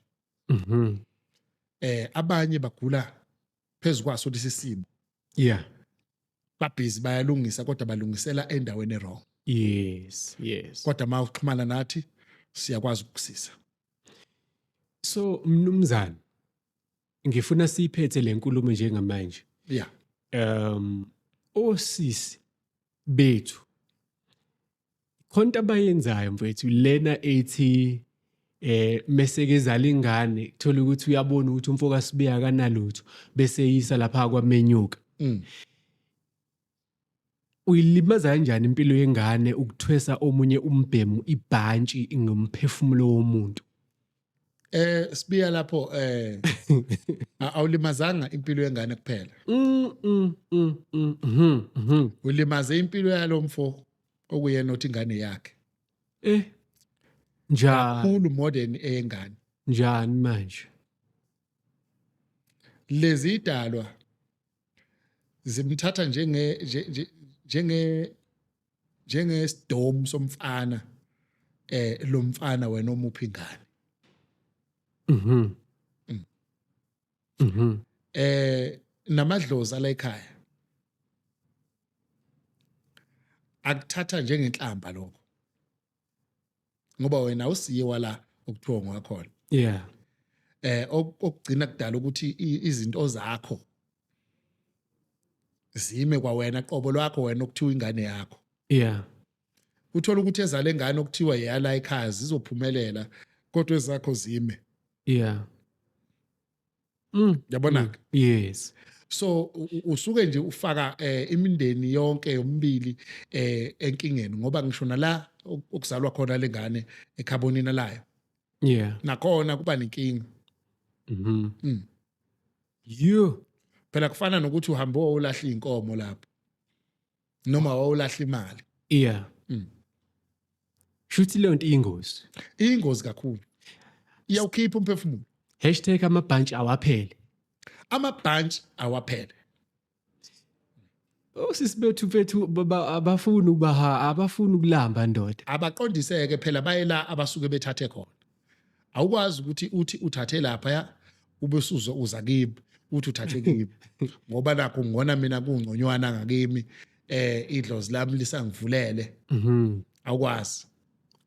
Abanye bagula phezu kwaso lesi simo. Babhizi bayalungisa kodwa balungisela endaweni e-wrong. Yes, yes. Kodwa uma uxhumana nathi siyakwazi ukukusiza. So mnumzane, ngifuna siphethe le nkulumo njengamanje. Osisi bethu khonto abayenzayo mfethu lena ethi mese kezala ingane thola ukuthi uyabona ukuthi umfo kaSibiya akanalutho bese eyisa lapha kwamenyuka. Uyilimaza kanjani impilo yengane ukuthwesa omunye umbhemu ibhantshi ngomphefumulo womuntu? Sibiya lapho awulimazanga impilo yengane kuphela. Ulimaze impilo yalomfo okuyena othi ingane yakhe. Njani? Kakhulu more than eyengane. Njani manje? Lezi idalwa zimthatha njengesidomu somfana, lo mfana wena omuphi ingane. Namadlozi ala ekhaya Akuthatha njengenhlamba lokho, ngoba wena usiye wala okuthiwa ngwakhona. Okugcina kudala ukuthi izinto zakho zime kwawena qobo lwakho, wena okuthiwa ingane yakho. Uthola ukuthi ezale ngane okuthiwa yala ekhaya zizophumelela, kodwa ezakho zime. Yabona ke? Yes. So usuke nje ufaka imindeni yonke yomibili enkingeni, ngoba ngisho nala okuzalwa khona lengane ekhabonina layo, nakhona kuba nenkinga. You Phela kufana nokuthi uhambe wawulahla inkomo lapho noma wawulahla imali. Shuthi leyo nto iyingozi. Ingozi kakhulu, iyawukhipha umphefumulo. #amabhantshi awaphele. Amabhantshi awaphele. Osisi bethu mfethu, abafuni ukuba, abafuni ukulamba, ndoda. Abaqondiseke phela, baye la abasuke bethathe khona. Awukwazi ukuthi uthi uthathe lapha ya, ube usuzo uza kimi uthi uthathe kimi, ngoba nakho ngona mina kungconywana ngakimi, idlozi lami lisangivulele. Awukwazi.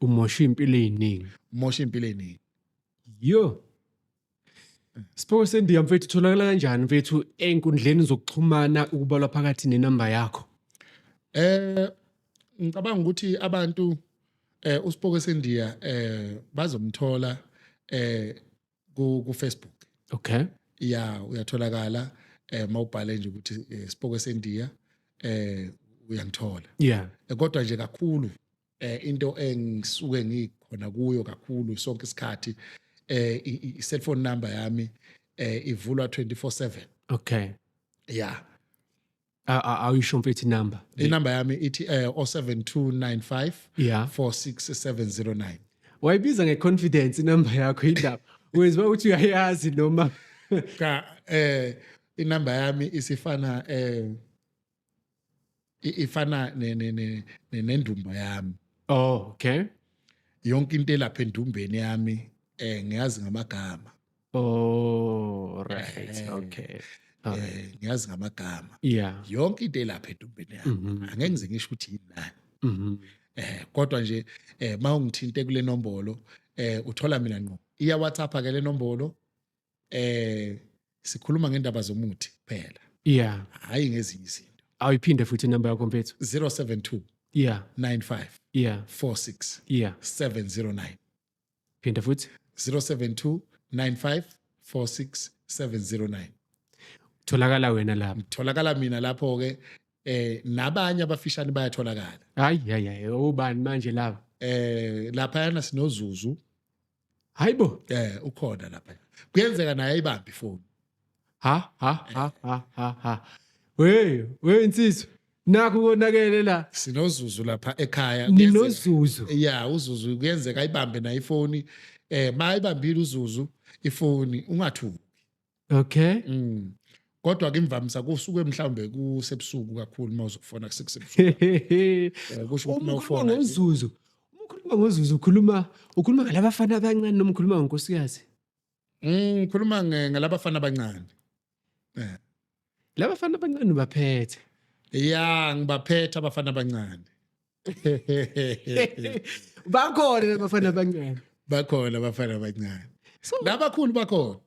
Umosha impilo eziningi. Umosha impilo eziningi. Yo. Sipho sendiya mfethu, tholakala kanjani mfethu ey'nkundleni zokuxhumana, ukubalwa phakathi nenamba yakho? Ngicabanga ukuthi abantu uSipoko Sendiya bazomthola ku Facebook. Ya, uyatholakala mawubhale nje ukuthi Sipoko Sendiya, uyangithola. Kodwa nje kakhulu into engisuke ngikhona kuyo kakhulu sonke isikhathi, i cellphone number yami ivulwa 24/7. Yeah. Awuyisho mfethu inumber. Inumber yami ithi 07295 46709. Wayibiza ngeconfidence inumber yakho indaba. Wenziwa ukuthi uyayazi noma? Cha, inumber yami isifana ifana ne ne ne nendumba yami. Oh, okay. Yonke into elapha endumbeni yami ngiyazi ngamagama. Oh, right. Okay. All right. Ngiyazi ngamagama. Yonke into elapha endumbeni yami. Angeke ngize ngisho ukuthi yini nani. Kodwa nje mawungithinte kule nombolo, uthola mina ngqo. Iya WhatsApp ke le nombolo, sikhuluma ngendaba zomuthi kuphela. Hayi ngezinye izinto. Awuyiphinde futhi inamba yakho mfethu. 072 95 46 709. Phinda futhi. 072 95 46 709. Tholakala wena lapho. Tholakala mina lapho ke, nabanye abafishane bayatholakala. Hayi hayi hayi, ubani manje laba? Lapha yana sinoZuzu. Hayibo. Ukhona lapha. Kuyenzeka naye ayibambe ifoni. Ha ha ha ha ha ha. Wey, wey insizwa. Nakho konakele la. Sinozuzu lapha ekhaya. Ninozuzu. Yeah, uZuzu kuyenzeka ayibambe naye ifoni. Mayibambile uZuzu ifoni ungathuki. Kodwa ke imvamisa kusuke mhlawumbe kusebusuku kakhulu mawuzofona kusebusuku. Kusho ukuthi Uma ukhuluma mawufona ngoZuzu, uma ukhuluma ngoZuzu ukhuluma ngalabafana abancane noma ukhuluma ngonkosikazi? Ngikhuluma ngalabafana abancane. Labafana abancane ubaphethe. Ya, ngibaphethe abafana abancane. Bakhona labafana abancane. Bakhona abafana abancane. So Labakhulu bakhona.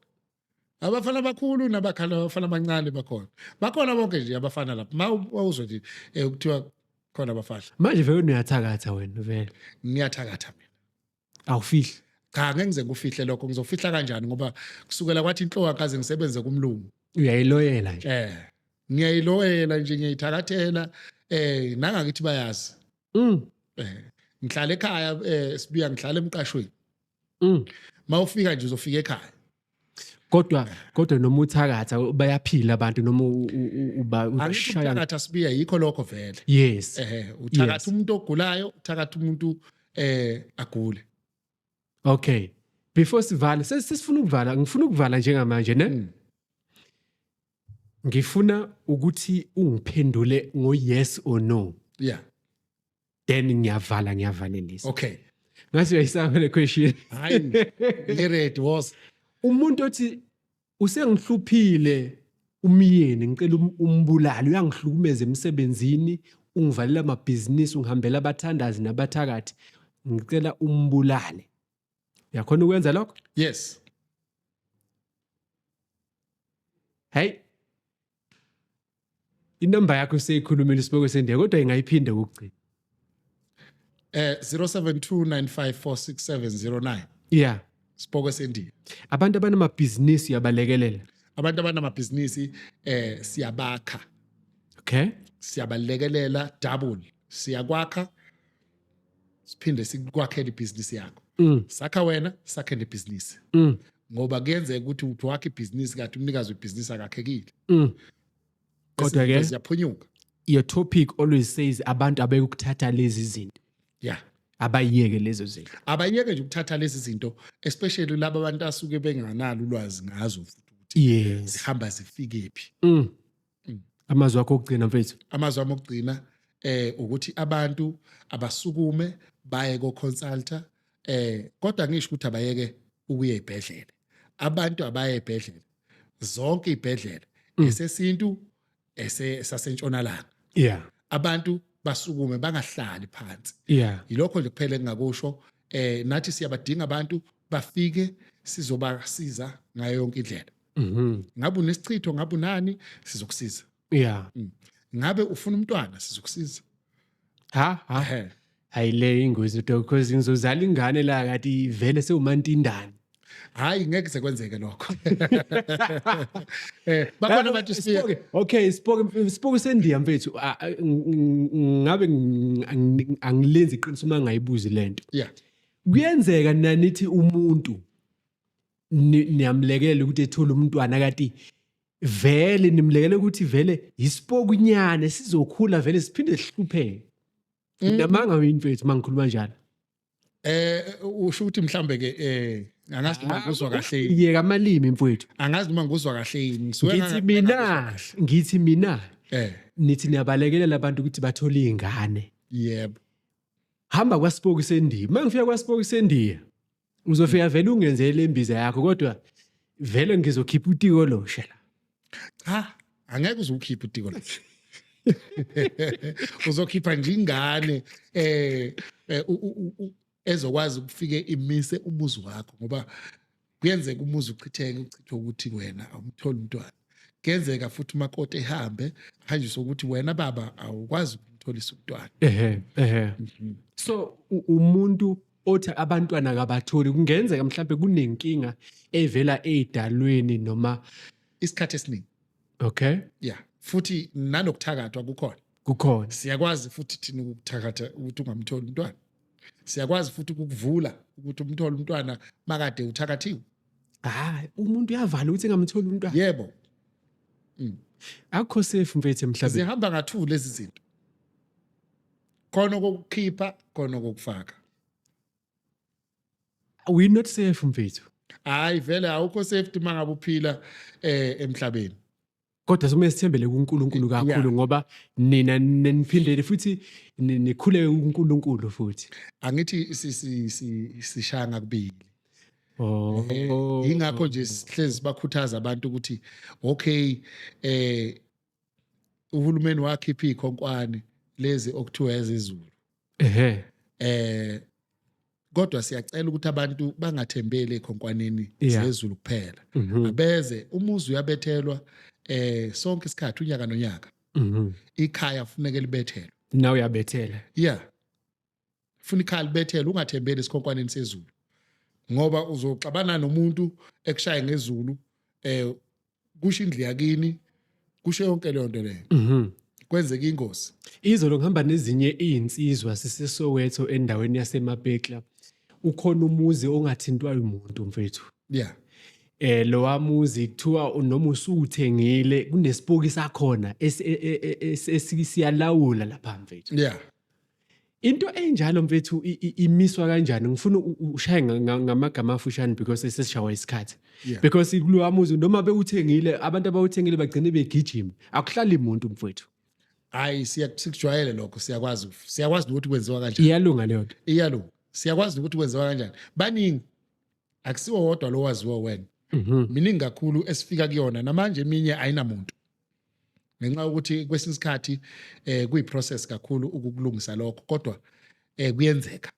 Abafana abakhulu nabakhala abafana abancane bakhona. Bakhona bonke nje abafana lapha. Mawuzwa nje kuthiwa khona abafana. Manje vele uyathakatha wena vele. Ngiyathakatha mina. Awufihli. Cha, ngeke ngize ngikufihle lokho. Ngizofihla kanjani ngoba kusukela kwathi inhloka kaze ngisebenze kumlungu. Uyayiloyela nje. Ngiyayiloyela nje, ngiyayithakathela. Nangakithi bayazi. Ngihlala ekhaya, sibuya ngihlala emqashweni. Mawufika nje uzofika ekhaya. Kodwa noma uthakatha bayaphila abantu noma uba Angisho ushaya uthakatha sibuya yikho lokho vele. Yes. Uthakatha umuntu ogulayo, uthakatha umuntu agule. Okay. Before sivale, sesifuna ukuvala, ngifuna ukuvala njengamanje ne? Ngifuna ukuthi ungiphendule ngo yes or no. Then ngiyavala, ngiyavalelisa. Okay. Ngathi uyayisaba le question. Hayi, ngi ready was. Umuntu othi usengihluphile umyeni, ngicela umbulale, uyangihlukumeza emsebenzini, Ungivalela amabhizinisi, ungihambela abathandazi nabathakathi. Ngicela umbulale. Uyakhona ukwenza lokho? Yes. Hey. Inamba yakho seyikhulumile isiboko sendiya kodwa ingayiphinda kokugcina. 0729546709. Yeah. Siboko sendiya. Abantu abanamabhizinisi uyabalekelela. Abantu abanamabhizinisi siyabakha. Okay. Siyabalekelela double. Siyakwakha siphinde sikwakhele ibhizinisi yakho. Sakha wena, sakhe nebhizinisi. Ngoba kuyenzeka ukuthi uthi wakhe ibhizinisi kanti umnikazi webhizinisi akakhekile. Kodwa ke siyaphunyuka. Your topic always says abantu abekukuthatha lezi zinto. Yeah. Abayeke lezo zinto. Abayeke nje ukuthatha lezi zinto, especially laba abantu asuke benganalo ulwazi ngazo futhi ukuthi zihamba zifike phi. Amazwi akho okugcina mfethu. Amazwi ami okugcina ukuthi abantu abasukume baye ko consulta, kodwa ngisho ukuthi abayeke ukuya ezibhedlela. Abantu abaye ezibhedlela, zonke izibhedlela esesintu esasentshonalanga. Abantu basukume bangahlali phansi. Yilokho nje kuphela engingakusho. Nathi siyabadinga abantu bafike sizobasiza ngayo yonke indlela. Ngabe unesichitho, ngabe unani, sizokusiza. Ngabe ufuna umntwana, sizokusiza. Ha ha. Hayi le ingozi because ngizozala ingane la kanti vele sewumantindane. Hayi ngeke sekwenzeke lokho. Bakhona abantu siya. Okay, sipoke sendiya mfethu. Ngabe angilenzi iqiniso uma ngayibuzi lento. Yeah. Kuyenzeka nanithi umuntu niyamlekela ukuthi ethole umntwana kanti vele nimlekele ukuthi vele isipokunyane sizokhula vele siphinde sihlupheke. Namanga yini mfethu mangikhuluma njalo? Usho ukuthi mhlambe ke angazi noma ngikuzwa kahle yini. Yeka amalimi mfethu. Angazi noma ngikuzwa kahle yini. Ngisuke ngithi mina nithi niyabalekelela abantu ukuthi bathole izingane. Yebo. Hamba kwaSipoki sendiya. Mangifika kwaSipoki sendiya uzofika vele ungenzele imbiza yakho kodwa vele ngizokhipha utiko losha la. Cha, angeke uzukhipha utiko losha. Uzokhipha nje ingane ezokwazi ukufike imise umuzi wakho ngoba kuyenzeka umuzi uchitheke uchithwe ukuthi wena awumtholi umntwana. Kuyenzeka futhi umakoti ehambe hanjiswe ukuthi wena baba awukwazi ukumtholisa umntwana. Ehe. So umuntu othi abantwana kabatholi kungenzeka mhlambe kunenkinga evela edalweni noma isikhathi esiningi. Okay. Yeah, futhi nanokuthakathwa kukhona. Kukhona. Siyakwazi futhi thina ukuthakatha ukuthi ungamtholi umntwana. Siyakwazi futhi ukukuvula ukuthi umthole umntwana makade uthakathiwe. Umuntu uyavala ukuthi engamtholi umntwana. Yebo. Akukho safe mfethu emhlabeni. Zihamba ngathu lezi zinto. Khona kokukhipha, khona kokufaka. We not safe mfethu. Hayi vele awukho safety mangabe uphila emhlabeni. Kodwa kumele sithembele kuNkulunkulu kakhulu ngoba nina neniphindele futhi nikhule kuNkulunkulu futhi. Angithi sishanga kubili. Ingakho nje sihlezi sibakhuthaza abantu ukuthi okay uhulumeni wakhipha ikhonkwane lezi okuthiwa ezizulu. Kodwa siyacela ukuthi abantu bangathembeli ekhonkwaneni zezulu kuphela. Abeze umuzi uyabethelwa sonke isikhathi unyaka nonyaka. Ikhaya kufuneka libethelwe. Nawe uyabethela. Yeah. Funa ikhaya libethelwe ungathembeli esikhonkwaneni sezulu. Ngoba uzoxabana nomuntu ekushaye ngezulu kusho indlu yakini kusho yonke leyo nto leyo. Kwenzeka ingozi. Izolo ngihamba nezinye izinsizwa siseSoweto endaweni yaseMapetla. Ukhona umuzi ongathintwa umuntu mfethu. Yeah. Lo wamuzi kuthiwa noma usuthengile kunesipoki sakhona esiyalawula lapha mfethu. Yeah. Into enjalo mfethu imiswa kanjani? Ngifuna ushaye ngamagama afushane because sesishawa isikhathi. Because kulo wamuzi noma bewuthengile abantu abawuthengile bagcine begijima. Akuhlali umuntu mfethu. Hayi sikujwayele lokho, siyakwazi ukuthi kwenziwa kanjani. Iyalunga leyo nto. Iyalunga. Siyakwazi ukuthi kwenziwa kanjani. Baningi akusiwo wodwa lo waziwa wena. Miningi kakhulu esifika kuyona namanje eminye ayinamuntu. Ngenxa yokuthi kwesinye isikhathi kuyi-process kakhulu ukukulungisa lokho, kodwa kuyenzeka.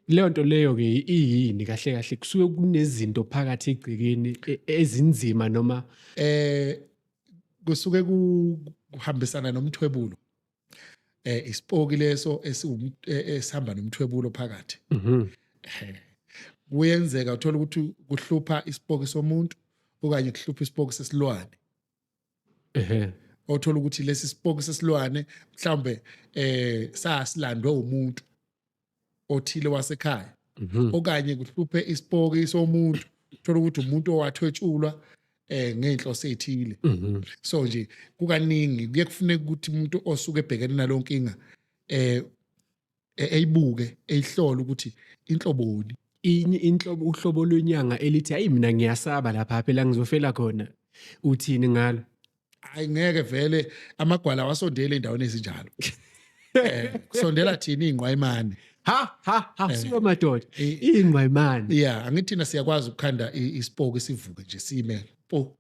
Leyo nto leyo ke iyini kahle kahle? Kusuke kunezinto phakathi egcekeni ezinzima noma? Kusuke kuhambisana nomthwebulo. Isipoki leso esihamba nomthwebulo phakathi. Kuyenzeka uthola ukuthi kuhlupha isipoki somuntu okanye kuhlupha isipoki sesilwane. Othola ukuthi lesi sipoki sesilwane mhlawumbe sasilandwe umuntu othile wasekhaya, okanye kuhluphe isipoki somuntu, uthola ukuthi umuntu owathwetshulwa ngeenhloso ezithile. So nje kukaningi kuye kufuneka ukuthi umuntu osuke ebhekene nalonkinga eyibuke, eyihlole ukuthi inhloboni. Inye inhlobo, uhlobo lwenyanga elithi hayi mina ngiyasaba lapha phela ngizofela khona, uthini ngalo? Hayi ngeke vele amagwala awasondele endaweni ezinjalo. Kusondela thina ingqwayimane. Ha ha ha, suka madoda, ingqwayimane. Yeah, angithi thina siyakwazi ukukhanda isipoki sivuke nje sime po.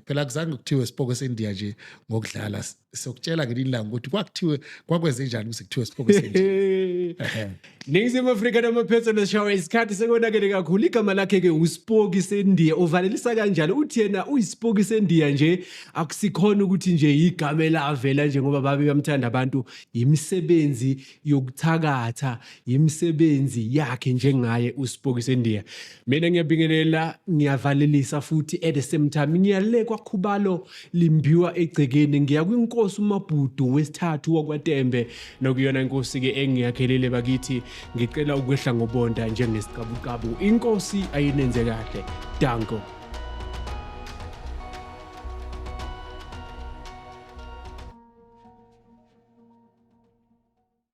Phela kuzange kuthiwe isipoki seNdiya nje ngokudlala, sokutshela ngelinye ilanga ukuthi kwakuthiwe kwakwenze njani ukuze kuthiwe isipoki seNdiya. Ningizimu Afrika namaphethelo sishawa isikhathi sekonakele kakhulu. Igama lakhe ke uSipoki seNdiya, uvalelisa kanjalo, uthi yena uyisipoki seNdiya nje, akusikhona ukuthi nje igama elavela nje ngoba babe bamthanda abantu, imisebenzi yokuthakatha, imisebenzi yakhe njengaye uSipoki seNdiya. Mina ngiyabingelela, ngiyavalelisa futhi at the same time ngiyale kwaKhubalo limbiwa egcekeni, ngiya kwinkosi uMabhudu wesithathu wakwaTembe, nokuyona inkosi ke engiyakhelile bakithi. Ngicela ukwehla ngobonda njengesiqabuqabu. Inkosi ayinenze kahle. Danko.